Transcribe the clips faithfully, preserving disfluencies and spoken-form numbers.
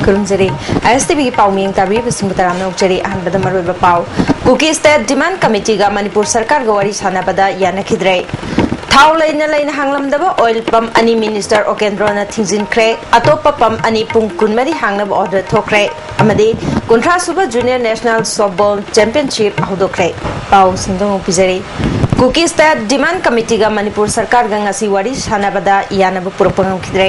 ꯈꯨꯔꯨꯝꯖꯔꯤ꯫ ꯑꯥꯏ ꯑꯦꯁ T ꯚꯤꯒꯤ ꯄꯥꯎ ꯃꯤꯌꯦꯡ ꯇꯥꯕꯤꯔꯤꯕꯁꯤꯡꯕꯨ ꯇꯔꯥꯝꯅ ꯑꯣꯛꯆꯔꯤ꯫ ꯑꯍꯥꯟꯕꯗ ꯃꯔꯨꯑꯣꯏꯕ ꯄꯥꯎ꯫ ꯀꯨꯀꯤ ꯁ꯭ꯇꯦꯠ ꯗꯤꯃꯥꯟ ꯀꯃꯤꯇꯤꯒ ꯃꯅꯤꯄꯨꯔ ꯁꯔꯀꯥꯔꯒ ꯋꯥꯔꯤ ꯁꯥꯟꯅꯕꯗ ꯌꯥꯅꯈꯤꯗ꯭ꯔꯦ꯫ ꯊꯥꯎ ꯂꯩꯅ ꯂꯩꯅ ꯍꯥꯡꯂꯝꯗꯕ ꯑꯣꯏꯜ ꯄꯝꯞ ꯑꯅꯤ ꯃꯤꯅꯤꯁꯇꯔ ꯑꯣꯀꯦꯟꯗ꯭ꯔꯣꯅ ꯊꯤꯡꯖꯤꯟꯈ꯭ꯔꯦ꯫ ꯑꯇꯣꯞꯄ ꯄꯝꯞ ꯑꯅꯤ ꯄꯨꯡ ꯀꯨꯟꯃꯔꯤ ꯍꯥꯡꯅꯕ ꯑꯣꯔꯗꯔ ꯊꯣꯛꯈ꯭ꯔꯦ꯫ ꯑꯃꯗꯤ ꯀꯨꯟꯊ꯭ꯔꯥ ꯁꯨꯕ ꯖꯨꯅꯤꯌꯔ ꯅꯦꯁꯅꯦꯜ ꯁꯣꯐꯕꯣꯜ ꯆꯦꯝꯄꯤꯌꯟꯁꯤꯞ ꯍꯧꯗꯣꯛꯈ꯭ꯔꯦ꯫ ꯄꯥꯎ ꯁꯟꯗꯣꯛꯅ ꯄꯤꯖꯔꯤ꯫ ꯀꯨꯀꯤ ꯁ꯭ꯇꯦꯠ ꯗꯤꯃꯥꯟ ꯀꯃꯤꯇꯤꯒ ꯃꯅꯤꯄꯨꯔ ꯁꯔꯀꯥꯔꯒ ꯉꯁꯤ ꯋꯥꯔꯤ ꯁꯥꯟꯅꯕꯗ ꯌꯥꯅꯕ ꯄꯨꯔꯛꯄ ꯉꯝꯈꯤꯗ꯭ꯔꯦ꯫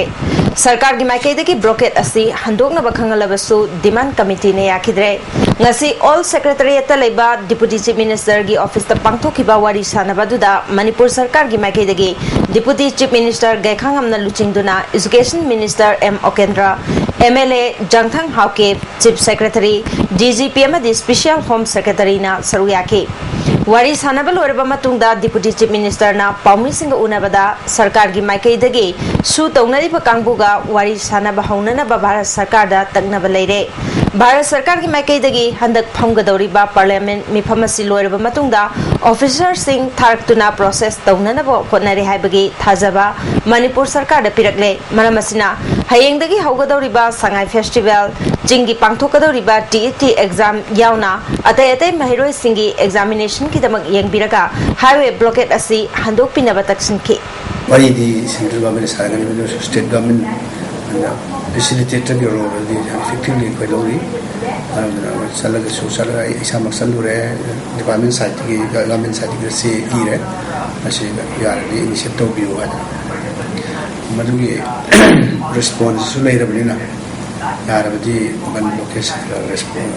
ꯁꯔꯀꯥꯔꯒꯤ ꯃꯥꯏꯀꯩꯗꯒꯤ ꯕ꯭ꯂꯣꯀꯦꯠ ꯑꯁꯤ ꯍꯟꯗꯣꯛꯅꯕ ꯈꯪꯍꯜꯂꯕꯁꯨ ꯗꯤꯃꯥꯟ ꯀꯃꯤꯇꯤꯅ ꯌꯥꯈꯤꯗ꯭ꯔꯦ꯫ ꯉꯁꯤ ꯑꯣꯜ ꯁꯦꯀ꯭ꯔꯦꯇꯔꯤꯌꯦꯠꯇ ꯂꯩꯕ ꯗꯤꯄꯨꯇꯤ ꯆꯤꯐ ꯃꯤꯅꯤꯁꯇꯔꯒꯤ ꯑꯣꯐꯤꯁꯇ ꯄꯥꯡꯊꯣꯛꯈꯤꯕ ꯋꯥꯔꯤ ꯁꯥꯟꯅꯕ ꯑꯗꯨꯗ ꯃꯅꯤꯄꯨꯔ ꯁꯔꯀꯥꯔꯒꯤ ꯃꯥꯏꯀꯩꯗꯒꯤ ꯗꯤꯄꯨꯇꯤ ꯆꯤꯐ ꯃꯤꯅꯤꯁꯇꯔ ꯒꯥꯏꯈꯥꯉꯝꯅ ꯂꯨꯆꯤꯡꯗꯨꯅ education minister M Okendra, M L A ꯖꯪꯊꯪ Haokip, chief secretary, D G P ꯑꯃꯗꯤ ꯁ꯭ꯄꯤꯁꯤꯌꯦꯜ ꯍꯣꯝ ꯁꯦꯀ꯭ꯔꯦꯇꯔꯤꯅ ꯁꯔꯨꯛ ꯌꯥꯈꯤ꯫ ꯋꯥꯔꯤ ꯁꯥꯟꯅꯕ ꯂꯣꯏꯔꯕ ꯃꯇꯨꯡꯗ ꯗꯤꯄꯨꯇꯤ ꯆꯤꯐ ꯃꯤꯅꯤꯁꯇꯔꯅ ꯄꯥꯎꯃꯤꯁꯤꯡꯒ ꯎꯅꯕꯗ ꯁꯔꯀꯥꯔꯒꯤ ꯃꯥꯏꯀꯩꯗꯒꯤ ꯁꯨ ꯇꯧꯅꯔꯤꯕ ꯀꯥꯡꯕꯨꯒ ꯋꯥꯔꯤ ꯁꯥꯟꯅꯕ ꯍꯧꯅꯅꯕ ꯚꯥꯔꯠ ꯁꯔꯀꯥꯔꯗ ꯇꯛꯅꯕ ꯂꯩꯔꯦ꯫ ꯚꯥꯔꯠ ꯁꯔꯀꯥꯔꯒꯤ ꯃꯥꯏꯀꯩꯗꯒꯤ ꯍꯟꯗꯛ ꯐꯝꯒꯗꯧꯔꯤꯕ ꯄꯥꯔꯂꯤꯌꯥꯃꯦꯟꯠ ꯃꯤꯐꯝ ꯑꯁꯤ ꯂꯣꯏꯔꯕ ꯃꯇꯨꯡꯗ ꯑꯣꯐꯤꯁꯔꯁꯤꯡ ꯊꯥꯔꯛꯇꯨꯅ ꯄ꯭ꯔꯣꯁꯦꯁ ꯇꯧꯅꯅꯕ ꯍꯣꯠꯅꯔꯦ ꯍꯥꯏꯕꯒꯤ ꯊꯥꯖꯕ ꯃꯅꯤꯄꯨꯔ ꯁꯔꯀꯥꯔꯗ ꯄꯤꯔꯛꯂꯦ꯫ ꯃꯔꯝ ꯑꯁꯤꯅ ꯍꯌꯦꯡꯗꯒꯤ ꯍꯧꯒꯗꯧꯔꯤꯕ ꯁꯉꯥꯏ ꯐꯦꯁꯇꯤꯚꯦꯜ, ꯆꯤꯡꯒꯤ ꯄꯥꯡꯊꯣꯛꯀꯗꯧꯔꯤꯕ ꯇꯤ ꯏ ꯇꯤ ꯑꯦꯛꯖꯥꯝ ꯌꯥꯎꯅ ꯑꯇꯩ ꯑꯇꯩ ꯃꯍꯩꯔꯣꯏꯁꯤꯡꯒꯤ ꯑꯦꯛꯖꯥꯃꯤꯅꯦꯁꯟꯒꯤꯗꯃꯛ ꯌꯦꯡꯕꯤꯔꯒ ꯍꯥꯏꯋꯦ ꯕ꯭ꯂꯣꯀꯦꯠ ꯑꯁꯤ ꯍꯟꯗꯣꯛꯄꯤꯅꯕ ꯇꯛꯁꯤꯟꯈꯤ꯫ ꯋꯥꯔꯤꯗꯤ ꯁꯦꯟꯇ꯭ꯔꯦꯜ ꯒꯚꯔꯟꯃꯦꯟꯠꯅ ꯁꯥꯟꯅꯒꯅꯤ, ꯑꯗꯨ ꯁ꯭ꯇꯦꯠ ꯒꯚꯔꯟꯃꯦꯟꯠ ꯑꯗꯨꯅ ꯐꯦꯁꯤꯂꯤꯇꯦꯇꯔꯒꯤ ꯔꯣꯜ ꯑꯗꯨꯗꯤ ꯌꯥꯝ ꯏꯐꯦꯛꯇꯤꯚꯂꯤ ꯑꯩꯈꯣꯏ ꯂꯧꯔꯤ꯫ ꯃꯔꯝ ꯑꯗꯨꯅ ꯑꯩꯈꯣꯏ ꯆꯠꯂꯒꯁꯨ, ꯆꯠꯂꯒ ꯑꯩ ꯏꯁꯥꯃꯛ ꯆꯠꯂꯨꯔꯦ, ꯗꯤꯄꯥꯔꯠꯃꯦꯟꯠ ꯁꯥꯏꯠꯇꯒꯤ, ꯒꯚꯔꯟꯃꯦꯟꯠ ꯁꯥꯏꯠꯇꯒꯤ ꯆꯦ ꯏꯔꯦ, ꯃꯁꯤ ꯌꯥꯔꯗꯤ ꯏꯅꯤꯁꯤꯌꯦꯠ ꯇꯧꯕꯤꯌꯨ ꯍꯥꯏꯗꯅ꯫ ꯃꯗꯨꯒꯤ ꯔꯦꯁꯄꯣꯟꯁꯁꯨ ꯂꯩꯔꯕꯅꯤꯅ, ꯌꯥꯔꯕꯗꯤ ꯕꯟ ꯕ꯭ꯂꯣꯀꯦꯠ ꯔꯦꯁꯄꯣꯟ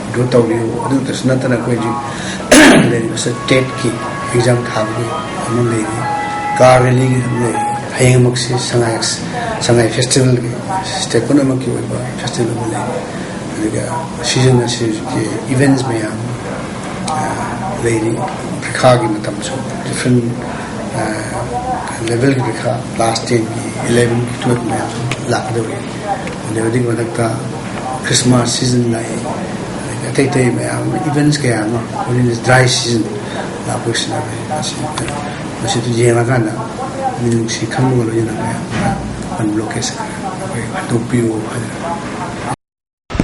ꯋꯤꯗ꯭ꯔꯣ ꯇꯧꯕꯤꯌꯨ꯫ ꯑꯗꯨꯇꯁꯨ ꯅꯠꯇꯅ ꯑꯩꯈꯣꯏꯒꯤ ꯂꯩꯔꯤꯕ ꯇꯦꯠꯀꯤ ꯑꯦꯛꯖꯥꯝ ꯊꯥꯕꯒꯤ ꯑꯃ ꯂꯩꯔꯤ, ꯀꯥꯔ ꯔꯦꯂꯤꯒꯤ ꯑꯃ ꯂꯩꯔꯤ꯫ ꯍꯌꯦꯡꯃꯛꯁꯤ ꯁꯉꯥꯏ, ꯁꯉꯥꯏ ꯐꯦꯁꯇꯤꯚꯦꯜꯒꯤ, ꯁ꯭ꯇꯦꯠ ꯄꯨꯝꯅꯃꯛꯀꯤ ꯑꯣꯏꯕ ꯐꯦꯁꯇꯤꯚꯦꯜ ꯑꯃ ꯂꯩꯔꯤ꯫ ꯑꯗꯨꯒ ꯁꯤꯖꯟ ꯑꯁꯤꯒꯤ ꯏꯚꯦꯟꯠꯁ ꯃꯌꯥꯝ, ꯑ, ꯂꯩꯔꯤ꯫ ꯄ꯭ꯔꯤꯈꯥꯒꯤ ꯃꯇꯝꯁꯨ ꯗꯤꯐ꯭ꯔꯦꯟꯠ, ꯑ, ꯂꯦꯚꯦꯜꯒꯤ ꯄ꯭ꯔꯤꯈꯥ, ꯀ꯭ꯂꯥꯁ ꯇꯦꯟꯒꯤ, ꯏꯂꯦꯚꯦꯟꯒꯤ, ꯇꯨꯋꯦꯜꯐ ꯃꯌꯥꯝꯁꯨ ꯂꯥꯛꯀꯗꯧꯔꯤ꯫ ꯑꯗꯩ ꯍꯧꯖꯤꯛ ꯃꯊꯛꯇ ꯈ꯭ꯔꯤꯁꯃꯥꯁ ꯁꯤꯖꯟ ꯂꯥꯛꯏ, ꯑꯗꯒꯤ ꯑꯇꯩ ꯑꯇꯩ ꯃꯌꯥꯝ ꯏꯚꯦꯟꯠꯁ ꯀꯌꯥ ꯑꯃ ꯍꯧꯖꯤꯛ ꯗ꯭ꯔꯥꯏ ꯁꯤꯖꯟ ꯂꯥꯛꯄꯁꯤꯅ ꯃꯁꯤ, ꯃꯁꯤꯗ ꯌꯦꯡꯉꯀꯥꯟꯗ ꯃꯤꯅꯨꯡꯁꯤ ꯈꯪꯕꯒ ꯂꯣꯏꯅꯅ ꯃꯌꯥꯝ ꯕꯟ ꯕ꯭ꯂꯣꯀꯦꯠꯁꯦ ꯑꯩꯈꯣꯏ ꯍꯟꯗꯣꯛꯄꯤꯌꯨ ꯍꯥꯏꯅ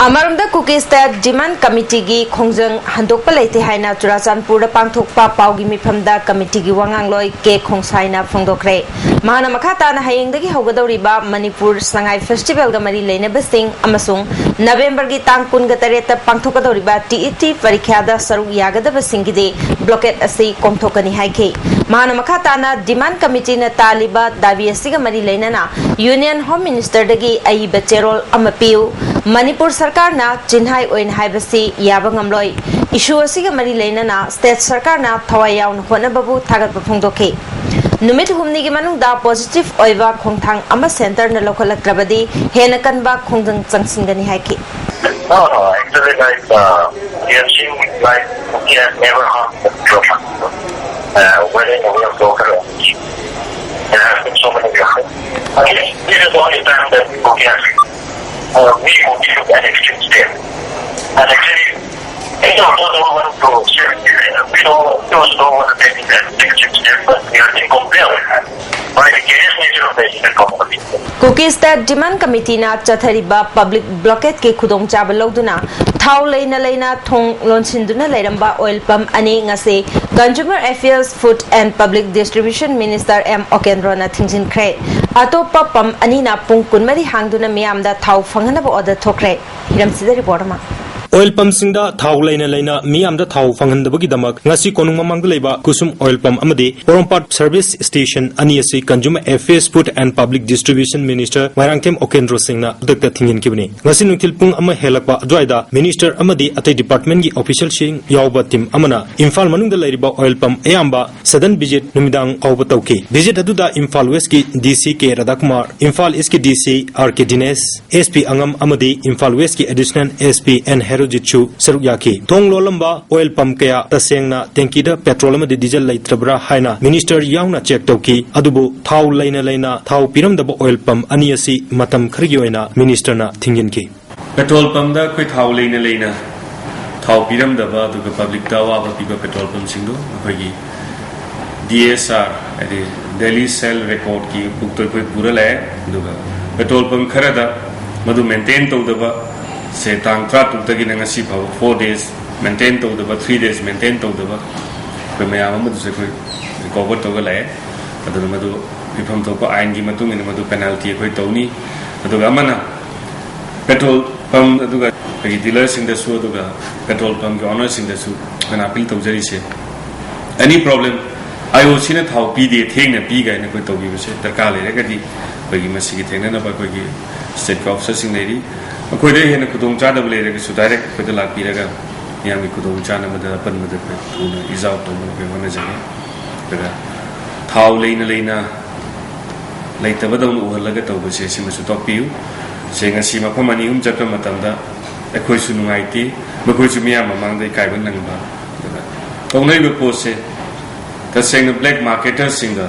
ꯑꯃꯔꯣꯝꯗ, ꯀꯨꯀꯤ ꯁ꯭ꯇꯦꯠ ꯗꯤꯃꯥꯟꯗ ꯀꯃꯤꯇꯤꯒꯤ ꯈꯣꯡꯖꯪ ꯍꯟꯗꯣꯛꯄ ꯂꯩꯇꯦ ꯍꯥꯏꯅ ꯆꯨꯔꯥꯆꯥꯟꯄꯨꯔꯗ ꯄꯥꯡꯊꯣꯛꯄ ꯄꯥꯎꯒꯤ ꯃꯤꯐꯝꯗ ꯀꯃꯤꯇꯤꯒꯤ ꯋꯥꯉꯥꯡꯂꯣꯏ ꯀꯦ ꯈꯣꯡꯁꯥꯏꯅ ꯐꯣꯡꯗꯣꯛꯈ꯭ꯔꯦ꯫ ꯃꯍꯥꯛꯅ ꯃꯈꯥ ꯇꯥꯅ ꯍꯌꯦꯡꯗꯒꯤ ꯍꯧꯒꯗꯧꯔꯤꯕ ꯃꯅꯤꯄꯨꯔ ꯁꯉꯥꯏ ꯐꯦꯁꯇꯤꯚꯦꯜꯒ ꯃꯔꯤ ꯂꯩꯅꯕꯁꯤꯡ ꯑꯃꯁꯨꯡ ꯅꯕꯦꯝꯕꯔꯒꯤ ꯇꯥꯡ ꯀꯨꯟꯒ ꯇꯔꯦꯠꯇ ꯄꯥꯡꯊꯣꯛꯀꯗꯧꯔꯤꯕ ꯇꯤ ꯏ ꯇꯤ ꯄꯔꯤꯈ꯭ꯌꯥꯗ ꯁꯔꯨꯛ ꯌꯥꯒꯗꯕꯁꯤꯡꯒꯤꯗꯤ ꯕ꯭ꯂꯣꯀꯦꯠ ꯑꯁꯤ ꯀꯣꯝꯊꯣꯛꯀꯅꯤ ꯍꯥꯏꯈꯤ꯫ ꯃꯍꯥꯛꯅ ꯃꯈꯥ ꯇꯥꯅ ꯗꯤꯃꯥꯟꯗ ꯀꯃꯤꯇꯤꯅ ꯇꯥꯜꯂꯤꯕ ꯗꯥꯕꯤ ꯑꯁꯤꯒ ꯃꯔꯤ ꯂꯩꯅꯅ ꯌꯨꯅꯤꯌꯟ ꯍꯣꯝ ꯃꯤꯅꯤꯁꯇꯔꯗꯒꯤ ꯑꯏꯕ ꯆꯦꯔꯣꯜ ꯑꯃ ꯄꯤꯌꯨ, ꯃꯅꯤꯄꯨꯔ ꯁꯔꯀꯥꯔꯅ ꯆꯤꯟꯍꯥꯏ ꯑꯣꯏꯅ ꯍꯥꯏꯕꯁꯤ ꯌꯥꯕ ꯉꯝꯂꯣꯏ꯫ ꯏꯁꯨ ꯑꯁꯤꯒ ꯃꯔꯤ ꯂꯩꯅꯅ ꯁ꯭ꯇꯦꯠ ꯁꯔꯀꯥꯔꯅ ꯊꯋꯥꯏ ꯌꯥꯎꯅ ꯍꯣꯠꯅꯕꯕꯨ ꯊꯥꯒꯠꯄ ꯐꯣꯡꯗꯣꯛꯈꯤ꯫ ꯅꯨꯃꯤꯠ ꯍꯨꯝꯅꯤꯒꯤ ꯃꯅꯨꯡꯗ ꯄꯣꯖꯤꯇꯤꯚ ꯑꯣꯏꯕ ꯈꯣꯡꯊꯥꯡ ꯑꯃ ꯁꯦꯟꯇꯔꯅ ꯂꯧꯈꯠꯂꯛꯇ꯭ꯔꯕꯗꯤ ꯍꯦꯟꯅ ꯀꯟꯕ ꯈꯣꯡꯖꯪ ꯆꯪꯁꯤꯟꯒꯅꯤ ꯍꯥꯏꯈꯤ꯫ No, no, actually, like, uh, we have seen, like, we have never harmed the children. Uh, whether in the way of local or there have been so many miracles. Again, this is the only time that we have, uh, we will give an extreme step. And actually, we don't, don't want to say, we don't, don't want to take that extreme step, but we are being compelled by the curious nature of the Indian community. Kuki state demand ꯀꯃꯤꯇꯤꯅ ꯆꯠꯊꯔꯤꯕ public ꯕ꯭ꯂꯣꯀꯦꯠꯀꯤ ꯈꯨꯗꯣꯡꯆꯥꯕ ꯂꯧꯗꯨꯅ ꯊꯥꯎ ꯂꯩꯅ ꯂꯩꯅ ꯊꯣꯡ ꯂꯣꯟꯁꯤꯟꯗꯨꯅ ꯂꯩꯔꯝꯕ oil pump ꯑꯅꯤ ꯉꯁꯤ Consumer Affairs, Food and Public Distribution Minister M ꯑꯣꯀꯦꯟꯗ꯭ꯔꯣꯅ ꯊꯤꯡꯖꯤꯟꯈ꯭ꯔꯦ꯫ ꯑꯇꯣꯞꯄ ꯄꯝ ꯑꯅꯤꯅ ꯄꯨꯡ ꯀꯨꯟꯃꯔꯤ ꯍꯥꯡꯗꯨꯅ ꯃꯤꯌꯥꯝꯗ ꯊꯥꯎ ꯐꯪꯍꯟꯅꯕ ꯑꯣꯔꯗꯔ ꯊꯣꯛꯈ꯭ꯔꯦ꯫ ꯍꯤꯔꯝꯁꯤꯗ ꯔꯤꯄꯣꯔꯠ ꯑꯃ꯫ ꯑꯣꯏꯜ ꯄꯝꯁꯤꯡꯗ ꯊꯥꯎ ꯂꯩꯅ ꯂꯩꯅ ꯃꯤꯌꯥꯝꯗ ꯊꯥꯎ ꯐꯪꯍꯟꯗꯕꯒꯤꯗꯃꯛ ꯉꯁꯤ ꯀꯣꯅꯨꯡ ꯃꯃꯥꯡꯗ ꯂꯩꯕ ꯀꯨꯁꯨꯝ ꯑꯣꯏꯜ ꯄꯝ ꯑꯃꯗꯤ ꯄꯣꯔꯣꯝꯄꯥꯠ ꯁꯔꯚꯤꯁ ꯁ꯭ꯇꯦꯁꯟ ꯑꯅꯤ ꯑꯁꯤ Consumer Affairs, Food and Public Distribution Minister Moirangthem ꯑꯣꯀꯦꯟꯗ꯭ꯔꯣ ꯁꯤꯡꯅ ꯈꯨꯗꯛꯇ ꯊꯤꯡꯖꯤꯟꯈꯤꯕꯅꯤ꯫ ꯉꯁꯤ ꯅꯨꯡꯊꯤꯜ ꯄꯨꯡ ꯑꯃ ꯍꯦꯜꯂꯛꯄ ꯑꯗꯨꯋꯥꯏꯗ ꯃꯤꯅꯤꯁꯇꯔ ꯑꯃꯗꯤ ꯑꯇꯩ ꯗꯤꯄꯥꯔꯠꯃꯦꯟꯒꯤ ꯑꯣꯐꯤꯁꯤꯌꯦꯜꯁꯤꯡ ꯌꯥꯎꯕ ꯇꯤꯝ ꯑꯃꯅ ꯏꯝꯐꯥꯜ ꯃꯅꯨꯡꯗ ꯂꯩꯔꯤꯕ ꯑꯣꯏꯜ ꯄꯝ ꯑꯌꯥꯝꯕ ꯁꯗꯟ ꯚꯤꯖꯤꯠ ꯅꯨꯃꯤꯗꯥꯡ ꯐꯥꯎꯕ ꯇꯧꯈꯤ꯫ ꯚꯤꯖꯤꯠ ꯑꯗꯨꯗ ꯏꯝꯐꯥꯜ ꯋꯦꯁꯀꯤ ꯗꯤ ꯁꯤ ꯀꯦ ꯔꯥꯙꯥꯀꯨꯃꯥꯔ, ꯏꯝꯐꯥꯜ ꯏꯁꯀꯤ ꯗꯤ ꯁꯤ ꯑꯥꯔ ꯀꯦ ꯗꯤꯅꯦꯁ, ꯑꯦꯁ ꯄꯤ ꯑꯉꯝ ꯑꯃꯗꯤ ꯏꯝꯐꯥꯜ ꯋꯦꯁꯀꯤ ꯑꯦꯗꯤꯁꯅꯦꯜ ꯑꯦꯁ ꯄꯤ ꯑꯦꯟ ꯍꯦꯔꯣꯖꯤꯠꯁꯨ ꯁꯔꯨꯛ ꯌꯥꯈꯤ꯫ ꯊꯣꯡ ꯂꯣꯜꯂꯝꯕ ꯑꯣꯏꯜ ꯄꯝ ꯀꯌꯥ ꯇꯁꯦꯡꯅ ꯇꯦꯡꯀꯤꯗ ꯄꯦꯇ꯭ꯔꯣꯜ ꯑꯃꯗꯤ ꯗꯤꯖꯜ ꯂꯩꯇ꯭ꯔꯕ꯭ꯔꯥ ꯍꯥꯏꯅ ꯃꯤꯅꯤꯁꯇꯔ ꯌꯥꯎꯅ ꯆꯦꯛ ꯇꯧꯈꯤ꯫ ꯑꯗꯨꯕꯨ ꯊꯥꯎ ꯂꯩꯅ ꯂꯩꯅ ꯊꯥꯎ ꯄꯤꯔꯝꯗꯕ ꯑꯣꯏꯜ ꯄꯝ ꯑꯅꯤ ꯑꯁꯤ ꯃꯇꯝ ꯈꯔꯒꯤ ꯑꯣꯏꯅ ꯃꯤꯅꯤꯁꯇꯔꯅ ꯊꯤꯡꯖꯤꯟꯈꯤ꯫ ꯄꯦꯇ꯭ꯔꯣꯜ ꯄꯝꯗ ꯑꯩꯈꯣꯏ ꯊꯥꯎ ꯂꯩꯅ ꯂꯩꯅ ꯊꯥꯎ ꯄꯤꯔꯝꯗꯕ ꯑꯗꯨꯒ ꯄꯕ꯭ꯂꯤꯛꯇ ꯑꯋꯥꯕ ꯄꯤꯕ ꯄꯦꯇ꯭ꯔꯣꯜ ꯄꯝꯁꯤꯡꯗꯣ ꯑꯩꯈꯣꯏꯒꯤ ꯗꯤ ꯑꯦꯁ ꯑꯥꯔ, ꯍꯥꯏꯗꯤ ꯗꯦꯂꯤ ꯁꯦꯜ ꯔꯦꯀꯣꯔꯠꯀꯤ ꯕꯨꯛꯇ ꯑꯩꯈꯣꯏ ꯄꯨꯔ ꯂꯥꯛꯑꯦ꯫ ꯑꯗꯨꯒ ꯄꯦꯇ꯭ꯔꯣꯜ ꯄꯝ ꯈꯔꯗ ꯃꯗꯨ ꯃꯦꯟꯇꯦꯟ ꯇꯧꯗꯕ, ꯁꯦ ꯇꯥꯡ ꯇꯔꯥꯇꯔꯨꯛꯇꯒꯤꯅ ꯉꯁꯤ ꯐꯥꯎꯕ four days maintain ꯇꯧꯗꯕ, three days maintain ꯇꯧꯗꯕ ꯑꯩꯈꯣꯏ ꯃꯌꯥꯝ ꯑꯃꯗꯨꯁꯨ ꯑꯩꯈꯣꯏ recover ꯇꯧꯔꯒ ꯂꯥꯛꯑꯦ꯫ ꯑꯗꯨꯅ ꯃꯗꯨ ꯃꯤꯐꯝ ꯊꯣꯛꯄ ꯑꯥꯏꯟꯒꯤ ꯃꯇꯨꯡ ꯏꯟꯅ ꯃꯗꯨ penalty ꯑꯩꯈꯣꯏ ꯇꯧꯅꯤ꯫ ꯑꯗꯨꯒ ꯑꯃꯅ petrol pump ꯑꯗꯨꯒ ꯑꯩꯈꯣꯏꯒꯤ dealerꯁꯤꯡꯗꯁꯨ ꯑꯗꯨꯒ petrol pumpꯀꯤ ownerꯁꯤꯡꯗꯁꯨ ꯑꯩꯈꯣꯏꯅ appeal ꯇꯧꯖꯔꯤꯁꯦ, any problem, IOCꯅ ꯊꯥꯎ ꯄꯤꯗꯦ, ꯊꯦꯡꯅ ꯄꯤ ꯀꯥꯏꯅ ꯑꯩꯈꯣꯏ ꯇꯧꯕꯤꯕꯁꯦ ꯗꯔꯀꯥꯔ ꯂꯩꯔꯒꯗꯤ ꯑꯩꯈꯣꯏꯒꯤ ꯃꯁꯤꯒꯤ ꯊꯦꯡꯅꯅꯕ ꯑꯩꯈꯣꯏꯒꯤ stateꯀꯤ officerꯁꯤꯡ ꯂꯩꯔꯤ꯫ ꯑꯩꯈꯣꯏꯗ ꯍꯦꯟꯅ ꯈꯨꯗꯣꯡꯆꯥꯗꯕ ꯂꯩꯔꯒꯁꯨ direct ꯑꯩꯈꯣꯏꯗ ꯂꯥꯛꯄꯤꯔꯒ ꯃꯤꯌꯥꯝꯒꯤ ꯈꯨꯗꯣꯡꯆꯥꯅꯕꯗ ꯑꯄꯟꯕꯗ ꯑꯩꯈꯣꯏ ꯊꯨꯅ resolve ꯇꯧꯅꯕ ꯑꯩꯈꯣꯏ ꯍꯣꯠꯅꯖꯒꯦ꯫ ꯑꯗꯨꯒ ꯊꯥꯎ ꯂꯩꯅ ꯂꯩꯅ ꯂꯩꯇꯕꯗꯧꯅ ꯎꯍꯜꯂꯒ ꯇꯧꯕꯁꯦ ꯁꯤꯃꯁꯨ ꯇꯣꯛꯄꯤꯌꯨ꯫ ꯁꯦ ꯉꯁꯤ ꯃꯐꯝ ꯑꯅꯤ ꯑꯍꯨꯝ ꯆꯠꯄ ꯃꯇꯝꯗ ꯑꯩꯈꯣꯏꯁꯨ ꯅꯨꯡꯉꯥꯏꯇꯦ, ꯃꯈꯣꯏꯁꯨ ꯃꯤꯌꯥꯝ ꯃꯃꯥꯡꯗ ꯏꯀꯥꯏꯕ ꯅꯪꯕ꯫ ꯑꯗꯨꯒ ꯇꯧꯅꯔꯤꯕ ꯄꯣꯠꯁꯦ ꯇꯁꯦꯡꯅ black marketerꯁꯤꯡꯒ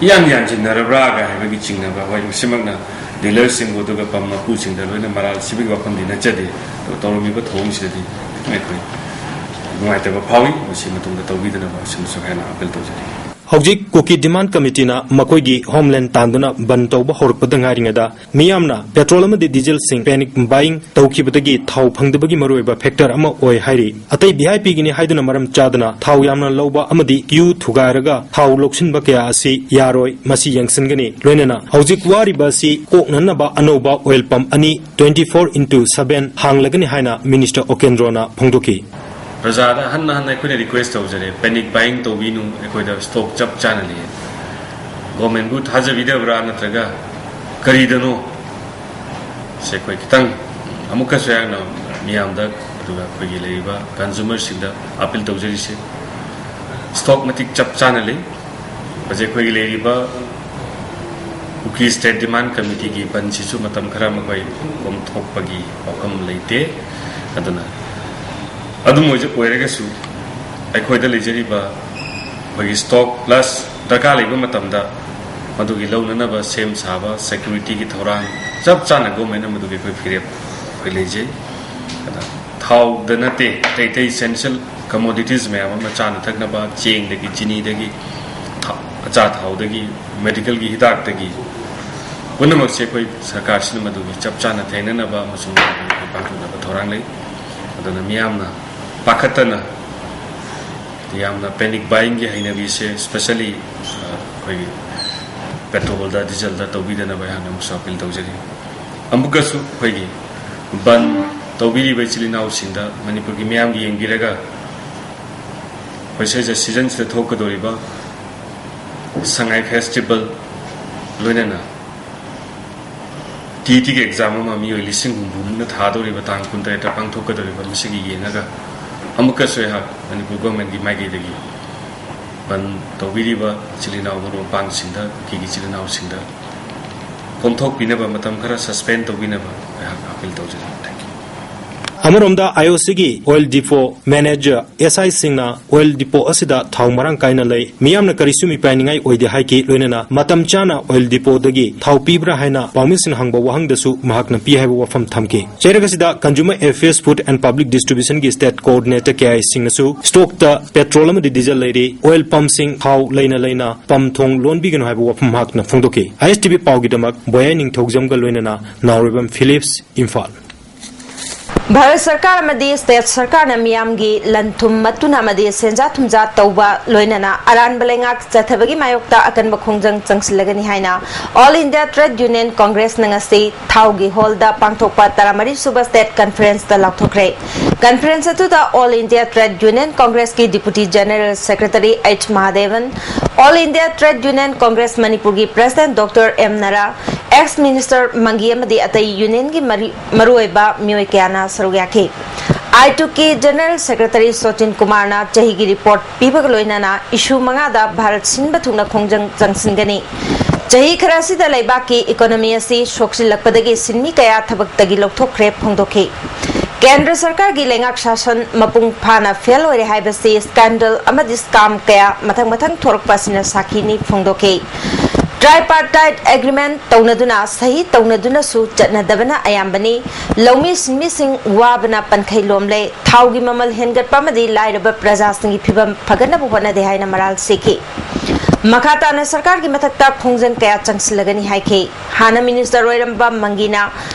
ꯏꯌꯥꯟ ꯌꯥꯟꯁꯤꯟꯅꯔꯕ꯭ꯔꯥꯒ ꯍꯥꯏꯕꯒꯤ ꯆꯤꯡꯅꯕ, ꯍꯣꯏ, ꯃꯁꯤꯃꯛꯅ dealerꯁꯤꯡꯕꯨ ꯑꯗꯨꯒ pump ꯃꯄꯨꯁꯤꯡꯗ ꯂꯣꯏꯅ ꯃꯔꯥꯜ ꯁꯤꯕꯒꯤ ꯋꯥꯐꯝꯗꯤ ꯅꯠꯆꯗꯦ꯫ ꯑꯗꯨꯒ ꯇꯧꯔꯝꯃꯤꯕ ꯊꯧꯑꯣꯡꯁꯤꯗꯗꯤ ꯑꯩꯈꯣꯏ ꯅꯨꯡꯉꯥꯏꯇꯕ ꯐꯥꯎꯏ꯫ ꯃꯁꯤ ꯃꯇꯨꯡꯗ ꯇꯧꯕꯤꯗꯅꯕ ꯁꯤꯃꯁꯨ ꯍꯦꯟꯅ appeal ꯇꯧꯖꯔꯤ꯫ ꯍꯧꯖꯤꯛ ꯀꯨꯀꯤ ꯗꯤꯃꯥꯟ ꯀꯃꯤꯇꯤꯅ ꯃꯈꯣꯏꯒꯤ ꯍꯣꯝꯂꯦꯟ ꯇꯥꯟꯗꯨꯅ ꯕꯟ ꯇꯧꯕ ꯍꯧꯔꯛꯄꯗ ꯉꯥꯏꯔꯤꯉꯩꯗ ꯃꯤꯌꯥꯝꯅ petrol ꯑꯃꯗꯤ dieselꯁꯤꯡ panic buying ꯇꯧꯈꯤꯕꯗꯒꯤ ꯊꯥꯎ ꯐꯪꯗꯕꯒꯤ ꯃꯔꯨꯑꯣꯏꯕ factor ꯑꯃ ꯑꯣꯏ ꯍꯥꯏꯔꯤ꯫ ꯑꯇꯩ VIPꯒꯤꯅꯤ ꯍꯥꯏꯗꯨꯅ ꯃꯔꯝ ꯆꯥꯗꯅ ꯊꯥꯎ ꯌꯥꯝꯅ ꯂꯧꯕ ꯑꯃꯗꯤ queue ꯊꯨꯒꯥꯏꯔꯒ ꯊꯥꯎ ꯂꯧꯁꯤꯟꯕ ꯀꯌꯥ ꯑꯁꯤ ꯌꯥꯔꯣꯏ, ꯃꯁꯤ ꯌꯦꯡꯁꯤꯟꯒꯅꯤ꯫ ꯂꯣꯏꯅꯅ ꯍꯧꯖꯤꯛ ꯋꯥꯔꯤꯕ ꯑꯁꯤ ꯀꯣꯛꯅꯅꯕ ꯑꯅꯧꯕ oil pump ꯑꯅꯤ twenty four into seven ꯍꯥꯡꯂꯒꯅꯤ ꯍꯥꯏꯅ Minister ꯑꯣꯀꯦꯟꯗ꯭ꯔꯣꯅ ꯐꯣꯡꯗꯣꯛꯈꯤ꯫ ꯄ꯭ꯔꯖꯥꯗ ꯍꯟꯅ ꯍꯟꯅ ꯑꯩꯈꯣꯏꯅ request ꯇꯧꯖꯔꯦ, panic buying ꯇꯧꯕꯤꯅꯨ, ꯑꯩꯈꯣꯏꯗ stock ꯆꯞ ꯆꯥꯅ ꯂꯩ꯫ Governmentꯕꯨ ꯊꯥꯖꯕꯤꯗꯕ꯭ꯔꯥ ꯅꯠꯇ꯭ꯔꯒ ꯀꯔꯤꯗꯅꯣ? ꯁꯦ ꯑꯩꯈꯣꯏ ꯈꯤꯇꯪ ꯑꯃꯨꯛꯀꯁꯨ ꯑꯩꯍꯥꯛꯅ ꯃꯤꯌꯥꯝꯗ ꯑꯗꯨꯒ ꯑꯩꯈꯣꯏꯒꯤ ꯂꯩꯔꯤꯕ consumerꯁꯤꯡꯗ appeal ꯇꯧꯖꯔꯤꯁꯦ꯫ Stock ꯃꯇꯤꯛ ꯆꯞ ꯆꯥꯅ ꯂꯩ꯫ ꯍꯧꯖꯤꯛ ꯑꯩꯈꯣꯏꯒꯤ ꯂꯩꯔꯤꯕ ꯀꯨꯀꯤ State Demand Committeeꯒꯤ ꯕꯟꯁꯤꯁꯨ ꯃꯇꯝ ꯈꯔ ꯃꯈꯣꯏ ꯀꯣꯝꯊꯣꯛꯄꯒꯤ ꯋꯥꯐꯝ ꯂꯩꯇꯦ꯫ ꯑꯗꯨꯅ ꯑꯗꯨꯝ ꯑꯣꯏꯖ-, ꯑꯣꯏꯔꯒꯁꯨ ꯑꯩꯈꯣꯏꯗ ꯂꯩꯖꯔꯤꯕ ꯑꯩꯈꯣꯏꯒꯤ stock plus ꯗꯔꯀꯥꯔ ꯂꯩꯕ ꯃꯇꯝꯗ ꯃꯗꯨꯒꯤ ꯂꯧꯅꯅꯕ ꯁꯦꯝ ꯁꯥꯕ, securityꯒꯤ ꯊꯧꯔꯥꯡ ꯆꯞ ꯆꯥꯅ governmentꯅ ꯃꯗꯨꯒꯤ ꯑꯩꯈꯣꯏ ꯐꯤꯔꯦꯞ ꯑꯩꯈꯣꯏ ꯂꯩꯖꯩ꯫ ꯑꯗ ꯊꯥꯎꯗ ꯅꯠꯇꯦ, ꯑꯇꯩ ꯑꯇꯩ essential commodities ꯃꯌꯥꯝ ꯑꯃ, ꯆꯥꯅ ꯊꯛꯅꯕ, ꯆꯦꯡꯗꯒꯤ, ꯆꯤꯅꯤꯗꯒꯤ, ꯊꯥ-, ꯑꯆꯥ ꯊꯥꯎꯗꯒꯤ, medicalꯒꯤ ꯍꯤꯗꯥꯛꯇꯒꯤ, ꯄꯨꯝꯅꯃꯛꯁꯦ ꯑꯩꯈꯣꯏ ꯁꯔꯀꯥꯔꯁꯤꯅ ꯃꯗꯨꯒꯤ ꯆꯞ ꯆꯥꯅ ꯊꯦꯡꯅꯅꯕ ꯑꯃꯁꯨꯡ ꯄꯥꯡꯊꯣꯛꯅꯕ ꯊꯧꯔꯥꯡ ꯂꯩ꯫ ꯑꯗꯨꯅ ꯃꯤꯌꯥꯝꯅ ꯄꯥꯈꯠꯇꯅ, ꯌꯥꯝꯅ panic buyingꯒꯤ ꯍꯩꯅꯕꯤꯁꯦ, especially ꯑꯩꯈꯣꯏꯒꯤ petrolꯗ, dieselꯗ ꯇꯧꯕꯤꯗꯅꯕ ꯑꯩꯍꯥꯛꯅ ꯑꯃꯨꯛꯁꯨ appeal ꯇꯧꯖꯔꯤ꯫ ꯑꯃꯨꯛꯀꯁꯨ ꯑꯩꯈꯣꯏꯒꯤ ꯕꯟ ꯇꯧꯕꯤꯔꯤꯕ ꯏꯆꯤꯜ ꯏꯅꯥꯎꯁꯤꯡꯗ ꯃꯅꯤꯄꯨꯔꯒꯤ ꯃꯤꯌꯥꯝꯒꯤ ꯌꯦꯡꯕꯤꯔꯒ, ꯑꯩꯈꯣꯏ ꯁꯤꯗ seasonꯁꯤꯗ ꯊꯣꯛꯀꯗꯧꯔꯤꯕ ꯁꯉꯥꯏ festival, ꯂꯣꯏꯅꯅ TETꯒꯤ exam ꯑꯃ ꯃꯤꯑꯣꯏ ꯂꯤꯁꯤꯡ ꯍꯨꯝꯐꯨꯃꯨꯛꯅ ꯊꯥꯗꯧꯔꯤꯕ, ꯇꯥꯡ ꯀꯨꯟꯇꯔꯦꯠꯇ ꯄꯥꯡꯊꯣꯛꯀꯗꯧꯔꯤꯕ, ꯃꯁꯤꯒꯤ ꯌꯦꯡꯉꯒ ꯑꯃꯨꯛꯀꯁꯨ ꯑꯩꯍꯥꯛ ꯃꯅꯤꯄꯨꯔ governmentꯀꯤ ꯃꯥꯏꯀꯩꯗꯒꯤ ꯕꯟ ꯇꯧꯕꯤꯔꯤꯕ ꯏꯆꯤꯜ ꯏꯅꯥꯎ ꯃꯔꯨꯞ ꯃꯄꯥꯡꯁꯤꯡꯗ, ꯀꯨꯀꯤꯒꯤ ꯏꯆꯤꯜ ꯏꯅꯥꯎꯁꯤꯡꯗ ꯀꯣꯝꯊꯣꯛꯄꯤꯅꯕ, ꯃꯇꯝ ꯈꯔ suspend ꯇꯧꯕꯤꯅꯕ ꯑꯩꯍꯥꯛ appeal ꯇꯧꯖꯔꯤ꯫ Thank you꯫ ꯑꯃꯔꯣꯝꯗ IOCꯒꯤ oil depot manager, SIꯁꯤꯡꯅ oil depot ꯑꯁꯤꯗ ꯊꯥꯎ ꯃꯔꯥꯡ ꯀꯥꯏꯅ ꯂꯩ, ꯃꯤꯌꯥꯝꯅ ꯀꯔꯤꯁꯨ ꯃꯤꯄꯥꯏꯅꯤꯡꯉꯥꯏ ꯑꯣꯏꯗꯦ ꯍꯥꯏꯈꯤ꯫ ꯂꯣꯏꯅꯅ ꯃꯇꯝ ꯆꯥꯅ oil depotꯗꯒꯤ ꯊꯥꯎ ꯄꯤꯕ꯭ꯔꯥ ꯍꯥꯏꯅ ꯄꯥꯎꯃꯤꯁꯤꯡꯅ ꯍꯪꯕ ꯋꯥꯍꯪꯗꯁꯨ ꯃꯍꯥꯛꯅ ꯄꯤ ꯍꯥꯏꯕ ꯋꯥꯐꯝ ꯊꯝꯈꯤ꯫ ꯆꯩꯔꯛ ꯑꯁꯤꯗ Consumer Affairs, Food and Public Distributionꯒꯤ state coordinator K I ꯁꯤꯡꯅꯁꯨ stockꯇ petrol ꯑꯃꯗꯤ diesel ꯂꯩꯔꯤ, oil pumpꯁꯤꯡ ꯊꯥꯎ ꯂꯩꯅ ꯂꯩꯅ pump ꯊꯣꯡ ꯂꯣꯟꯕꯤꯒꯅꯨ ꯍꯥꯏꯕ ꯋꯥꯐꯝ ꯃꯍꯥꯛꯅ ꯐꯣꯡꯗꯣꯛꯈꯤ꯫ ISTV ꯄꯥꯎꯒꯤꯗꯃꯛ ꯕꯣꯌꯥꯏ ꯅꯤꯡꯊꯧꯖꯝꯒ ꯂꯣꯏꯅꯅ ꯅꯥꯎꯔꯦꯝꯕꯝ ꯐꯤꯂꯤꯞꯁ, ꯏꯝꯐꯥꯜ꯫ ꯚꯥꯔꯠ ꯁꯔꯀꯥꯔ ꯑꯃꯗꯤ state ꯁꯔꯀꯥꯔꯅ ꯃꯤꯌꯥꯝꯒꯤ ꯂꯟ ꯊꯨꯝ ꯃꯠꯇꯨꯅ ꯑꯃꯗꯤ ꯁꯦꯟꯖꯥ ꯊꯨꯝꯖꯥ ꯇꯧꯕ, ꯂꯣꯏꯅꯅ ꯑꯔꯥꯟꯕ ꯂꯩꯉꯥꯛ ꯆꯠꯊꯕꯒꯤ ꯃꯥꯌꯣꯛꯇ ꯑꯀꯟꯕ ꯈꯣꯡꯖꯪ ꯆꯪꯁꯤꯜꯂꯒꯅꯤ ꯍꯥꯏꯅ All India Trade Union Congressꯅ ꯉꯁꯤ ꯊꯥꯎꯒꯤ hallꯗ ꯄꯥꯡꯊꯣꯛꯄ ꯇꯔꯥꯃꯔꯤ ꯁꯨꯕ state conferenceꯇ ꯂꯥꯎꯊꯣꯛꯈ꯭ꯔꯦ꯫ Conference ꯑꯗꯨꯗ All India Trade Union Congressꯀꯤ Deputy General Secretary H Mahadevan, All India Trade Union Congress ꯃꯅꯤꯄꯨꯔꯒꯤ President Doctor M Nara, ex Minister ꯃꯪꯒꯤ ꯑꯃꯗꯤ ꯑꯇꯩ unionꯒꯤ ꯃꯔꯤ-, ꯃꯔꯨꯑꯣꯏꯕ ꯃꯤꯑꯣꯏ ꯀꯌꯥꯅ ꯁꯔꯨꯛ ꯌꯥꯈꯤ꯫ ꯑꯥꯏꯇꯨꯀꯤ General Secretary ꯁꯣꯆꯤꯟ ꯀꯨꯃꯥꯔꯅ ꯆꯍꯤꯒꯤ report ꯄꯤꯕꯒ ꯂꯣꯏꯅꯅ issue ꯃꯉꯥꯗ ꯚꯥꯔꯠ ꯁꯤꯟꯕ ꯊꯨꯡꯅ ꯈꯣꯡꯖꯪ ꯆꯪꯁꯤꯟꯒꯅꯤ꯫ ꯆꯍꯤ ꯈꯔ ꯑꯁꯤꯗ ꯂꯩꯕꯥꯛꯀꯤ economy ꯑꯁꯤ ꯁꯣꯛꯆꯤꯜꯂꯛꯄꯗꯒꯤ ꯁꯤꯟꯃꯤ ꯀꯌꯥ ꯊꯕꯛꯇꯒꯤ ꯂꯧꯊꯣꯛꯈ꯭ꯔꯦ ꯐꯣꯡꯗꯣꯛꯈꯤ꯫ ꯀꯦꯟꯗ꯭ꯔ ꯁꯔꯀꯥꯔꯒꯤ ꯂꯩꯉꯥꯛ ꯁꯥꯁꯟ ꯃꯄꯨꯡ ꯐꯥꯅ fail ꯑꯣꯏꯔꯦ ꯍꯥꯏꯕꯁꯤ scandal ꯑꯃꯗꯤ scam ꯀꯌꯥ ꯃꯊꯪ ꯃꯊꯪ ꯊꯣꯔꯛꯄ ꯑꯁꯤꯅ ꯁꯥꯈꯤꯅꯤ ꯐꯣꯡꯗꯣꯛꯈꯤ꯫ Tripartite agreement ꯇꯧꯅꯗꯨꯅ, ꯁꯍꯤ ꯇꯧꯅꯗꯨꯅꯁꯨ ꯆꯠꯅꯗꯕꯅ ꯑꯌꯥꯝꯕꯅꯤ꯫ ꯂꯧꯃꯤ ꯁꯤꯟꯃꯤꯁꯤꯡ ꯋꯥꯕꯅ ꯄꯟꯈꯩ ꯂꯣꯝꯂꯦ꯫ ꯊꯥꯎꯒꯤ ꯃꯃꯜ ꯍꯦꯟꯒꯠꯄ ꯑꯃꯗꯤ ꯂꯥꯏꯔꯕ ꯄ꯭ꯔꯖꯥꯁꯤꯡꯒꯤ ꯐꯤꯚꯝ ꯐꯒꯠꯅꯕ ꯍꯣꯠꯅꯗꯦ ꯍꯥꯏꯅ ꯃꯔꯥꯜ ꯁꯤꯈꯤ꯫ ꯃꯈꯥ ꯇꯥꯅ ꯁꯔꯀꯥꯔꯒꯤ ꯃꯊꯛꯇ ꯈꯣꯡꯖꯪ ꯀꯌꯥ ꯆꯪꯁꯤꯜꯂꯒꯅꯤ ꯍꯥꯏꯈꯤ꯫ ꯍꯥꯟꯅ ꯃꯤꯅꯤꯁꯇꯔ ꯑꯣꯏꯔꯝꯕ ꯃꯪꯒꯤꯅ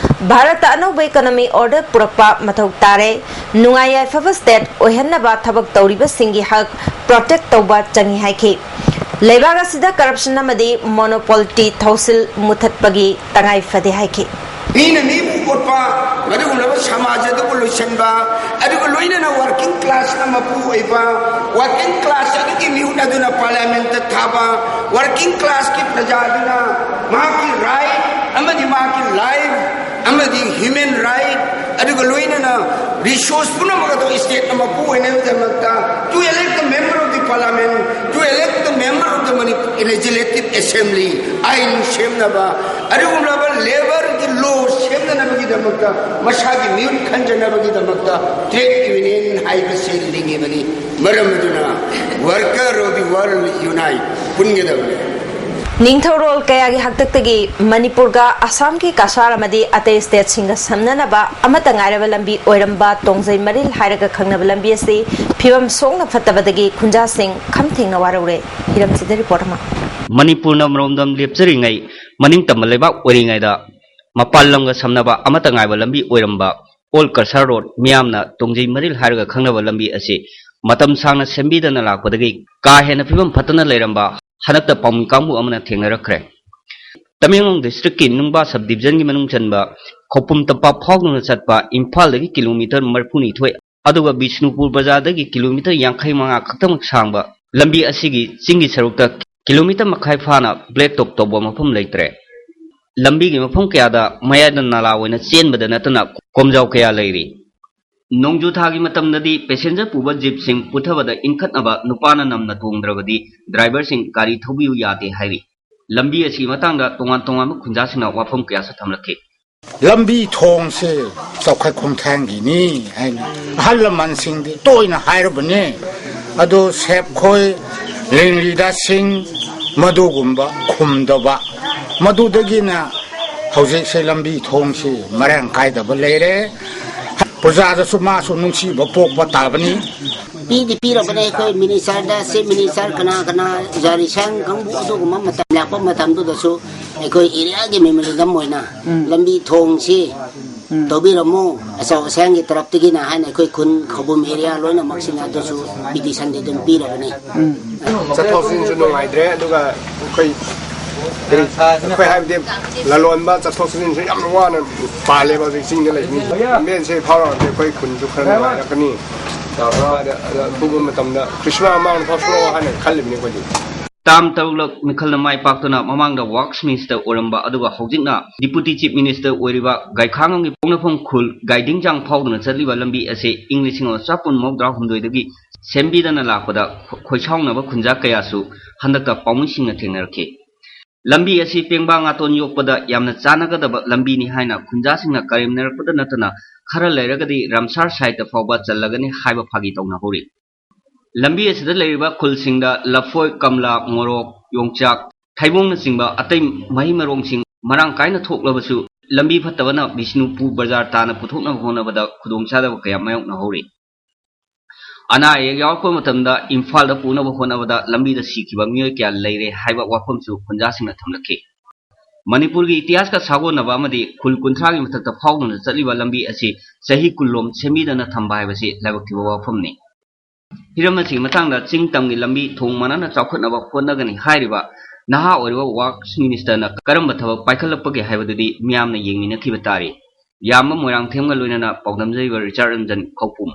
ꯚꯥꯔꯠꯇ ꯑꯅꯧꯕ ꯏꯀꯣꯅꯣꯃꯤ ꯑꯣꯔꯗꯔ ꯄꯨꯔꯛꯄ ꯃꯊꯧ ꯇꯥꯔꯦ, ꯅꯨꯡꯉꯥꯏ ꯌꯥꯏꯐꯕ ꯁ꯭ꯇꯦꯠ ꯑꯣꯏꯍꯟꯅꯕ ꯊꯕꯛ ꯇꯧꯔꯤꯕꯁꯤꯡꯒꯤ ꯍꯛ ꯄ꯭ꯔꯣꯇꯦꯛ ꯇꯧꯕ ꯆꯪꯏ ꯍꯥꯏꯈꯤ꯫ ꯂꯩꯕꯥꯛ ꯑꯁꯤꯗ ꯀꯔꯞꯁꯟ ꯑꯃꯗꯤ ꯃꯣꯅꯣꯄꯣꯂꯤꯇꯤ ꯊꯧꯁꯤꯜ ꯃꯨꯊꯠꯄꯒꯤ ꯇꯉꯥꯏ ꯐꯗꯦ ꯍꯥꯏꯈꯤ꯫ ꯃꯤꯅ ꯃꯤꯕꯨ ꯑꯣꯠꯄ, ꯃꯗꯨꯒꯨꯝꯂꯕ ꯁꯃꯥꯖ ꯑꯗꯨꯕꯨ ꯂꯣꯏꯁꯤꯟꯕ, ꯑꯗꯨꯒ ꯂꯣꯏꯅꯅ ꯋꯥꯔꯀꯤꯡ ꯀ꯭ꯂꯥꯁꯅ ꯃꯄꯨ ꯑꯣꯏꯕ, ꯋꯥꯔꯀꯤꯡ ꯀ꯭ꯂꯥꯁ ꯑꯗꯨꯒꯤ ꯃꯤꯍꯨꯠ ꯑꯗꯨꯅ ꯄꯥꯔꯂꯤꯌꯥꯃꯦꯟꯇ ꯊꯥꯕ, ꯋꯥꯔꯀꯤꯡ ꯀ꯭ꯂꯥꯁꯀꯤ ꯄ꯭ꯔꯖꯥ ꯑꯗꯨꯅ ꯃꯍꯥꯛꯀꯤ ꯔꯥꯏꯠ ꯑꯃꯗꯤ ꯃꯍꯥꯛꯀꯤ ꯂꯥꯏꯐ ꯑꯃꯗꯤ ꯍ꯭ꯌꯨꯃꯦꯟ ꯔꯥꯏꯠ, ꯑꯗꯨꯒ ꯂꯣꯏꯅꯅ ꯔꯤꯁꯣꯔꯁ ꯄꯨꯝꯅꯃꯛ ꯑꯗꯨ ꯁ꯭ꯇꯦꯠꯅ ꯃꯄꯨ ꯑꯣꯏꯅꯕꯒꯤꯗꯃꯛꯇ, to elect the member of the parliament, to elect the member of the Manipur legislative assembly, ꯑꯥꯏꯟ ꯁꯦꯝꯅꯕ, ꯑꯗꯨꯒꯨꯝꯂꯕ ꯂꯦꯕꯔꯒꯤ ꯂꯣ ꯁꯦꯝꯅꯅꯕꯒꯤꯗꯃꯛꯇ, ꯃꯁꯥꯒꯤ ꯃꯤꯍꯨꯠ ꯈꯟꯖꯅꯕꯒꯤꯗꯃꯛꯇ ꯇ꯭ꯔꯦꯗ ꯌꯨꯅꯤꯌꯟ ꯍꯥꯏꯕꯁꯤ ꯂꯤꯡꯉꯤꯕꯅꯤ꯫ ꯃꯔꯝ ꯑꯗꯨꯅ Worker of the World Unite ꯄꯨꯟꯒꯗꯕꯅꯤ꯫ ꯅꯤꯡꯊꯧꯔꯣꯜ ꯀꯌꯥꯒꯤ ꯍꯥꯛꯇꯛꯇꯒꯤ ꯃꯅꯤꯄꯨꯔꯒ ꯑꯁꯥꯝꯒꯤ ꯀꯁꯥꯔ ꯑꯃꯗꯤ ꯑꯇꯩ ꯁ꯭ꯇꯦꯠꯁꯤꯡꯒ ꯁꯝꯅꯅꯕ ꯑꯃꯠꯇ ꯉꯥꯏꯔꯕ ꯂꯝꯕꯤ ꯑꯣꯏꯔꯝꯕ ꯇꯣꯡꯖꯩ ꯃꯔꯤꯜ ꯍꯥꯏꯔꯒ ꯈꯪꯅꯕ ꯂꯝꯕꯤ ꯑꯁꯤ ꯐꯤꯕꯝ ꯁꯣꯛꯅ ꯐꯠꯇꯕꯗꯒꯤ ꯈꯨꯟꯖꯥꯁꯤꯡ ꯈꯝ ꯊꯦꯡꯅ ꯋꯥꯔꯧꯔꯦ꯫ ꯍꯤꯔꯝꯁꯤꯗ ꯔꯤꯄꯣꯔꯠ ꯑꯃ꯫ ꯃꯅꯤꯄꯨꯔꯅ ꯃꯔꯣꯝꯗꯣꯝ ꯂꯦꯞꯆꯔꯤꯉꯩ, ꯃꯅꯤꯡꯇꯝꯕ ꯂꯩꯕꯥꯛ ꯑꯣꯏꯔꯤꯉꯩꯗ ꯃꯄꯥꯟ ꯂꯝꯒ ꯁꯝꯅꯕ ꯑꯃꯠꯇ ꯉꯥꯏꯕ ꯂꯝꯕꯤ ꯑꯣꯏꯔꯝꯕ ꯑꯣꯜ ꯀꯁꯥꯔ ꯔꯣꯗ, ꯃꯤꯌꯥꯝꯅ ꯇꯣꯡꯖꯩ ꯃꯔꯤꯜ ꯍꯥꯏꯔꯒ ꯈꯪꯅꯕ ꯂꯝꯕꯤ ꯑꯁꯤ ꯃꯇꯝ ꯁꯥꯡꯅ ꯁꯦꯝꯕꯤꯗꯅ ꯂꯥꯛꯄꯗꯒꯤ ꯀꯥ ꯍꯦꯟꯅ ꯐꯤꯕꯝ ꯐꯠꯇꯅ ꯂꯩꯔꯝꯕ ꯍꯟꯗꯛꯇ ꯄꯥꯎꯃꯤ ꯀꯥꯡꯕꯨ ꯑꯃꯅ ꯊꯦꯡꯅꯔꯛꯈ꯭ꯔꯦ꯫ ꯇꯃꯦꯡꯂꯣꯡ ꯗꯤꯁꯇ꯭ꯔꯤꯛꯀꯤ ꯅꯨꯡꯕꯥ ꯁꯕ ꯗꯤꯕꯤꯖꯟꯒꯤ ꯃꯅꯨꯡ ꯆꯟꯕ ꯈꯧꯄꯨꯝ ꯇꯝꯄꯥꯛ ꯐꯥꯎꯗꯨꯅ ꯆꯠꯄ ꯏꯝꯐꯥꯜꯗꯒꯤ ꯀꯤꯂꯣꯃꯤꯇꯔ ꯃꯔꯤꯐꯨꯅꯤꯊꯣꯏ, ꯑꯗꯨꯒ ꯕꯤꯁꯅꯨꯄꯨꯔ ꯕꯖꯥꯔꯗꯒꯤ ꯀꯤꯂꯣꯃꯤꯇꯔ ꯌꯥꯡꯈꯩ ꯃꯉꯥ ꯈꯛꯇꯃꯛ ꯁꯥꯡꯕ ꯂꯝꯕꯤ ꯑꯁꯤꯒꯤ ꯆꯤꯡꯒꯤ ꯁꯔꯨꯛꯇ ꯀꯤꯂꯣꯃꯤꯇꯔ ꯃꯈꯥꯏ ꯐꯥꯅ ꯕ꯭ꯂꯦꯛ ꯇꯣꯞ ꯇꯧꯕ ꯃꯐꯝ ꯂꯩꯇ꯭ꯔꯦ꯫ ꯂꯝꯕꯤꯒꯤ ꯃꯐꯝ ꯀꯌꯥꯗ ꯃꯌꯥꯏꯗ ꯅꯂꯥ ꯑꯣꯏꯅ ꯆꯦꯟꯕꯗ ꯅꯠꯇꯅ ꯀꯣꯝꯖꯥꯎ ꯀꯌꯥ ꯂꯩꯔꯤ꯫ ꯅꯣꯡꯖꯨ ꯊꯥꯒꯤ ꯃꯇꯝꯗꯗꯤ ꯄꯦꯁꯦꯟꯖꯔ ꯄꯨꯕ ꯖꯤꯞꯁꯤꯡ ꯄꯨꯊꯕꯗ ꯏꯟꯈꯠꯅꯕ ꯅꯨꯄꯥꯅ ꯅꯝꯅ ꯇꯣꯡꯗ꯭ꯔꯕꯗꯤ ꯗ꯭ꯔꯥꯏꯚꯔꯁꯤꯡ ꯒꯥꯔꯤ ꯊꯧꯕꯤꯌꯨ ꯌꯥꯗꯦ ꯍꯥꯏꯔꯤ꯫ ꯂꯝꯕꯤ ꯑꯁꯤꯒꯤ ꯃꯇꯥꯡꯗ ꯇꯣꯉꯥꯟ ꯇꯣꯉꯥꯟꯕ ꯈꯨꯟꯖꯥꯁꯤꯡꯅ ꯋꯥꯐꯝ ꯀꯌꯥꯁꯨ ꯊꯝꯂꯛꯈꯤ꯫ ꯂꯝꯕꯤ ꯊꯣꯡꯁꯦ ꯆꯥꯎꯈꯠ ꯈꯣꯡꯊꯥꯡꯒꯤꯅꯤ ꯍꯥꯏꯅ ꯑꯍꯜ ꯂꯃꯟꯁꯤꯡꯗꯤ ꯇꯣꯏꯅ ꯍꯥꯏꯔꯕꯅꯤ꯫ ꯑꯗꯨ ꯁꯦꯞꯈꯣꯏ, ꯂꯤꯡꯂꯤꯗꯥꯁꯤꯡ ꯃꯗꯨꯒꯨꯝꯕ ꯈꯨꯝꯗꯕ, ꯃꯗꯨꯗꯒꯤꯅ ꯍꯧꯖꯤꯛꯁꯦ ꯂꯝꯕꯤ ꯊꯣꯡꯁꯤ ꯃꯔꯥꯡ ꯀꯥꯏꯗꯕ ꯂꯩꯔꯦ꯫ ꯄ꯭ꯔꯖꯥꯗꯁꯨ ꯃꯥꯁꯨ ꯅꯨꯡꯁꯤꯕ ꯄꯣꯛꯄ ꯇꯥꯕꯅꯤ꯫ ꯄꯤꯗꯤ ꯄꯤꯔꯕꯅꯦ ꯑꯩꯈꯣꯏ ꯃꯤꯅꯤꯁꯇꯔꯗ, ꯆꯤꯐ ꯃꯤꯅꯤꯁꯇꯔ ꯀꯅꯥ ꯀꯅꯥ, ꯖꯥꯔꯤꯁꯥꯡ ꯀꯥꯡꯕꯨ ꯑꯗꯨꯒꯨꯝꯕ ꯃꯇꯝ ꯂꯥꯛꯄ ꯃꯇꯝꯗꯨꯗꯁꯨ ꯑꯩꯈꯣꯏ ꯑꯦꯔꯤꯌꯥꯒꯤ ꯃꯦꯃꯣꯔꯦꯟꯗꯝ ꯑꯣꯏꯅ ꯎꯝ꯫ ꯂꯝꯕꯤ ꯊꯣꯡꯁꯤ ꯎꯝ꯫ ꯇꯧꯕꯤꯔꯝꯃꯨ ꯑꯆꯧ ꯑꯁꯥꯡꯒꯤ ꯇꯔꯞꯇꯒꯤꯅ ꯍꯥꯏꯅ ꯑꯩꯈꯣꯏ ꯈꯨꯟ ꯈꯧꯕꯨꯝ ꯑꯦꯔꯤꯌꯥ ꯂꯣꯏꯅꯃꯛꯁꯤꯅ ꯑꯗꯨꯁꯨ ꯄꯤꯇꯤꯁꯟꯗꯤ ꯑꯗꯨꯝ ꯄꯤꯔꯕꯅꯤ꯫ ꯎꯝ꯫ ꯆꯠꯊꯣꯛ ꯆꯠꯁꯤꯟꯁꯨ ꯅꯨꯡꯉꯥꯏꯇ꯭ꯔꯦ, ꯑꯗꯨꯒ ꯑꯩꯈꯣꯏ ꯀꯔꯤ, ꯑꯩꯈꯣꯏ ꯍꯥꯏꯕꯗꯤ ꯂꯂꯣꯟꯕ ꯆꯠꯊꯣꯛ ꯆꯠꯁꯤꯟꯁꯨ ꯌꯥꯝ ꯋꯥꯅ ꯄꯥꯜꯂꯦꯕ ꯍꯧꯖꯤꯛ ꯆꯤꯡꯗ ꯂꯩꯕ ꯃꯤ꯫ ꯂꯝꯕꯦꯟꯁꯦ ꯐꯥꯎꯔꯛꯑꯗꯤ ꯑꯩꯈꯣꯏ ꯈꯨꯟꯁꯨ ꯈꯔ ꯅꯨꯡꯉꯥꯏꯔꯛꯀꯅꯤ꯫ ꯑꯗ, ꯑꯗ ꯑꯊꯨꯕ ꯃꯇꯝꯗ ꯈ꯭ꯔꯤꯁꯃꯥꯁ ꯃꯃꯥꯡꯗ ꯐꯥꯎ ꯊꯣꯛꯂꯛꯑꯣ ꯍꯥꯏꯅ ꯈꯜꯂꯤꯕꯅꯤ ꯑꯩꯈꯣꯏꯗꯤ꯫ ꯇꯥꯝ ꯇꯔꯨꯛꯂꯛ ꯃꯤꯈꯜꯅ ꯃꯥꯏ ꯄꯥꯛꯇꯨꯅ ꯃꯃꯥꯡꯗ ꯋꯥꯔꯛꯁ ꯃꯤꯅꯤꯁꯇꯔ ꯑꯣꯏꯔꯝꯕ ꯑꯗꯨꯒ ꯍꯧꯖꯤꯛꯅ ꯗꯤꯄꯨꯇꯤ ꯆꯤꯐ ꯃꯤꯅꯤꯁꯇꯔ ꯑꯣꯏꯔꯤꯕ ꯒꯥꯏꯈꯥꯉꯝꯒꯤ ꯄꯣꯛꯅꯐꯝ ꯈꯨꯜ ꯒꯥꯏꯗꯤꯡꯖꯥꯡ ꯐꯥꯎꯗꯨꯅ ꯆꯠꯂꯤꯕ ꯂꯝꯕꯤ ꯑꯁꯤ ꯏꯪ ꯂꯤꯁꯤꯡ ꯑꯃ ꯆꯥꯄꯨꯟ ꯃꯧꯗ꯭ꯔꯥ ꯍꯨꯝꯗꯣꯏꯗꯒꯤ ꯁꯦꯝꯕꯤꯗꯅ ꯂꯥꯛꯄꯗ ꯈꯣꯏꯁꯥꯎꯅꯕ ꯈꯨꯟꯖꯥ ꯀꯌꯥꯁꯨ ꯍꯟꯗꯛꯇ ꯄꯥꯎꯃꯤꯁꯤꯡꯅ ꯊꯦꯡꯅꯔꯛꯈꯤ꯫ ꯂꯝꯕꯤ ꯑꯁꯤ ꯄꯦꯡꯕꯥ ꯉꯥꯇꯣꯟ ꯌꯣꯛꯄꯗ ꯌꯥꯝꯅ ꯆꯥꯟꯅꯒꯗꯕ ꯂꯝꯕꯤꯅꯤ ꯍꯥꯏꯅ ꯈꯨꯟꯖꯥꯁꯤꯡꯅ ꯀꯔꯦꯝꯅꯔꯛꯄꯗ ꯅꯠꯇꯅ ꯈꯔ ꯂꯩꯔꯒꯗꯤ ꯔꯥꯝꯁꯥꯔ ꯁꯥꯏꯠꯇ ꯐꯥꯎꯕ ꯆꯜꯂꯒꯅꯤ ꯍꯥꯏꯕ ꯐꯥꯒꯤ ꯇꯧꯅꯍꯧꯔꯤ꯫ ꯂꯝꯕꯤ ꯑꯁꯤꯗ ꯂꯩꯔꯤꯕ ꯈꯨꯜꯁꯤꯡꯗ ꯂꯐꯣꯏ, ꯀꯝꯂꯥ, ꯃꯣꯔꯣꯛ, ꯌꯣꯡꯆꯥꯛ, ꯊꯩꯕꯣꯡꯅꯆꯤꯡꯕ ꯑꯇꯩ ꯃꯍꯩ ꯃꯔꯣꯡꯁꯤꯡ ꯃꯔꯥꯡ ꯀꯥꯏꯅ ꯊꯣꯛꯂꯕꯁꯨ ꯂꯝꯕꯤ ꯐꯠꯇꯕꯅ ꯕꯤꯁꯅꯨꯄꯨꯔ ꯕꯖꯥꯔ ꯇꯥꯟꯅ ꯄꯨꯊꯣꯛꯅꯕ ꯍꯣꯠꯅꯕꯗ ꯈꯨꯗꯣꯡꯆꯥꯗꯕ ꯀꯌꯥ ꯃꯥꯌꯣꯛꯅꯍꯧꯔꯤ꯫ ꯑꯅꯥ ꯑꯌꯦꯛ ꯌꯥꯎꯔꯛꯄ ꯃꯇꯝꯗ ꯏꯝꯐꯥꯜꯗ ꯄꯨꯅꯕ ꯍꯣꯠꯅꯕꯗ ꯂꯝꯕꯤꯗ ꯁꯤꯈꯤꯕ ꯃꯤꯑꯣꯏ ꯀꯌꯥ ꯂꯩꯔꯦ ꯍꯥꯏꯕ ꯋꯥꯐꯝꯁꯨ ꯈꯨꯟꯖꯥꯁꯤꯡꯅ ꯊꯝꯂꯛꯈꯤ꯫ ꯃꯅꯤꯄꯨꯔꯒꯤ ꯏꯇꯤꯍꯥꯁꯀ ꯁꯥꯒꯣꯟꯅꯕ ꯑꯃꯗꯤ ꯈꯨꯜ ꯀꯨꯟꯊ꯭ꯔꯥꯒꯤ ꯃꯊꯛꯇ ꯐꯥꯎꯗꯨꯅ ꯆꯠꯂꯤꯕ ꯂꯝꯕꯤ ꯑꯁꯤ ꯆꯍꯤ ꯀꯨꯟꯂꯣꯝ ꯁꯦꯝꯕꯤꯗꯅ ꯊꯝꯕ ꯍꯥꯏꯕꯁꯤ ꯂꯥꯏꯕꯛ ꯊꯤꯕ ꯋꯥꯐꯝꯅꯤ꯫ ꯍꯤꯔꯝ ꯑꯁꯤꯒꯤ ꯃꯇꯥꯡꯗ ꯆꯤꯡ ꯇꯝꯒꯤ ꯂꯝꯕꯤ ꯊꯣꯡ ꯃꯥꯟꯅꯅ ꯆꯥꯎꯈꯠꯅꯕ ꯍꯣꯠꯅꯒꯅꯤ ꯍꯥꯏꯔꯤꯕ ꯅꯍꯥ ꯑꯣꯏꯔꯤꯕ ꯋꯥꯔꯛꯁ ꯃꯤꯅꯤꯁꯇꯔꯅ ꯀꯔꯝꯕ ꯊꯕꯛ ꯄꯥꯏꯈꯠꯂꯛꯄꯒꯦ ꯍꯥꯏꯕꯗꯨꯗꯤ ꯃꯤꯌꯥꯝꯅ ꯌꯦꯡꯃꯤꯟꯅꯈꯤꯕ ꯇꯥꯔꯤ꯫ ꯌꯥꯝꯕ ꯃꯣꯏꯔꯥꯡꯊꯦꯝꯒ ꯂꯣꯏꯅꯅ ꯄꯥꯎꯗꯝꯖꯔꯤꯕ ꯔꯤꯆꯥꯔꯗ ꯔꯟꯖꯟ, ꯈꯧꯄꯨꯝ꯫